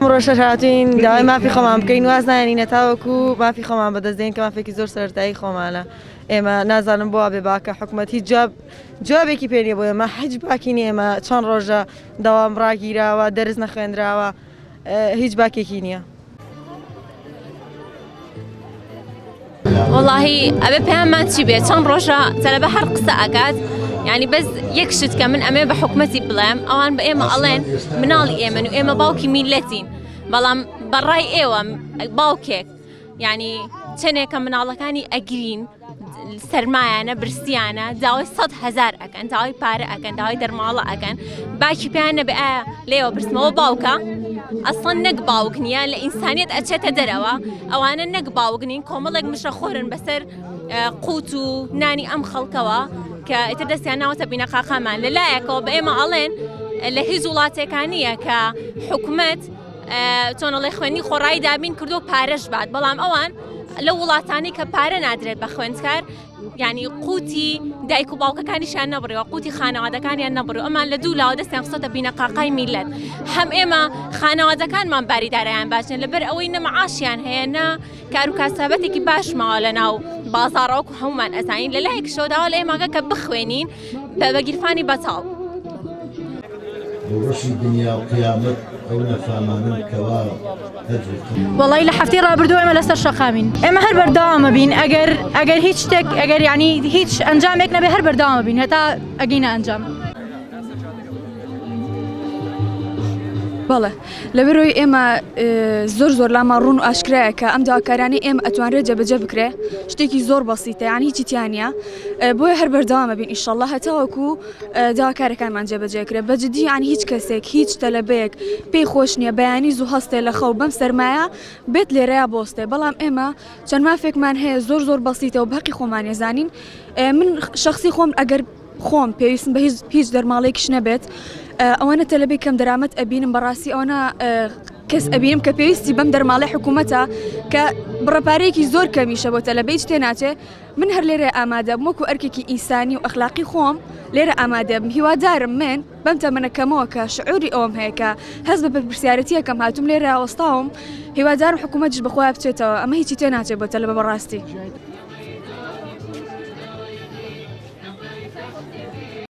ئەمڕۆش هاتوین داوای مافی خۆمان بکەین واز نایەنینە تاوەکو مافی خۆمان بەدەست دێن کە مافێکی زۆر سەرەتایی خۆمانە ئێمە نازانم بۆ بێ باکە حکومەت هیچ جواب جوابێکی پێ نیە بۆ ئێمە هیچ باکی نیە ئێمە چەند ڕۆژە دەوام ڕاگیراوە دەرس نەخوێنراوە هیچ باکێکی نییە. وەڵاهی ئەبێ پەیاممان چی بێت چەند ڕۆژە تەلەبە هەر قسە ئەکات یعنی بەس یەک شت کە من ئەمێ بە حکومەتی بڵێم ئەوان بە ئێمە ئەڵێن مناڵی ئێمن و ئێمە باوکی میلەتین بەڵام بەڕای ئێوە باوکێک یعنی چەندێکە مناڵەکانی ئەگرین سەرمایانە برسیانە داوای هزار ئەکەن داوای پارە ئەکەن داوای دەرماڵە ئەکەن باکی پێیان نەبێ ئایا لێوە پرسمەوە باوکە ئەسڵەن نەک باوک نییە لە ئینسانیت ئەچێتە دەرەوە ئەوانە نەک باوک نین کۆمەڵێک مشە خۆرن بەسەر قوت و نانی ئەم خەڵکەوە کە ئیتر دەستیان ناوەتە بینەقاقامان لە لایەکەوە بە ئێمە ئەڵێن لە هیچ وڵاتێکانیە کە حکومت چۆنەڵێ خوێنی خۆڕایی دابین کردو پارەش بات بەڵام ئەوان لە وڵاتانی کە پارە نادرێت بە خوێندکار یانی قوتی دایک و باوکەکانیشیان نەبڕیوە قوتی خانەوادەکانیان نەبڕی ئەمان لە دوو لاوە دەستیان خستۆتە بینەقاقای میلەت هەم ئێمە خانەوادەکانمان باری دارایان باشن لەبەر ئەوەی نە معاشیان هەیە نە کار و کاسابەتێکی باش ماوە لە ناو بازاڕەوەکو هەمومان ئەزانین لە لایەک شەوداوە لە ئێماگە کە بخوێنین بە بەگیرفانی بەتاڵ. ڕووڕەشی دنیا و قیامەت ئەو نەفامانەن کەوا هەجر و وەڵی لە هەفتەی ڕابردوو ئێمە لەسەر شەقامین ئێمە هەر بەردەوامە بین ئەگەر ئەگەر هیچ شتێک ئەگەر یعنی هیچ ئەنجامێک نەبێ هەر بەردەوامە بین هەتا ئەگەینە ئەنجام. بەڵێ لەبەرەوەی ئێمە زۆر زۆر لامان ڕوون و ئاشکرایە کە ئەم داواکارانەی ئێمە ئەتوانرێت جێبەجێ بکرێ شتێکی زۆر بەسیتە یان هیچی تیانە بۆیە هەر بەردەوامە بین ئیشەڵڵا هەتاوەکو داواکارەکانمان جێبەجێ کرێ بە جدی یان هیچ کەسێک هیچ تەلەبەیەک پێی خۆش نییە بەیانی زوو هەستێ لە خەو بەم سەرمایە بێت لێرەیا بۆستێ بەڵام ئێمە چەند مافێکمان هەیە زۆر زۆر بەسیتە و بەقی خۆمان ێزانین من شخصی خۆم ئەگەر خۆم پێویستم بە هیچ هیچ دەرماڵێکیش نەبێت ئەوەنە تەلەبەی کەم دەرامەت ئەبینم بەڕاستی ئەوەنە کەس ئەبینم کە پێویستی بەم دەرماڵی حکوومەتە کە بڕەپارەیەکی زۆر کەمیشە بۆ تەلەبەی هیچ تێ ناچێ من هەر لێرە ئامادە بم وەکو ئەرکێکی ئینسانی و ئەخلاقی خۆم لێرە ئامادە بم هیوادارم من بەم تەمەنە کەمەوە کە شعوری ئەوەم هەیە کە هەست بە بەرپرسیارەتیەکەم هاتووم لێرە وەستاوم هیوادارم حکوومەتیش بەخۆیان بچێتەوە ئەمە هیچی تێ ناچێت بۆ تەلەبە بەڕاستی.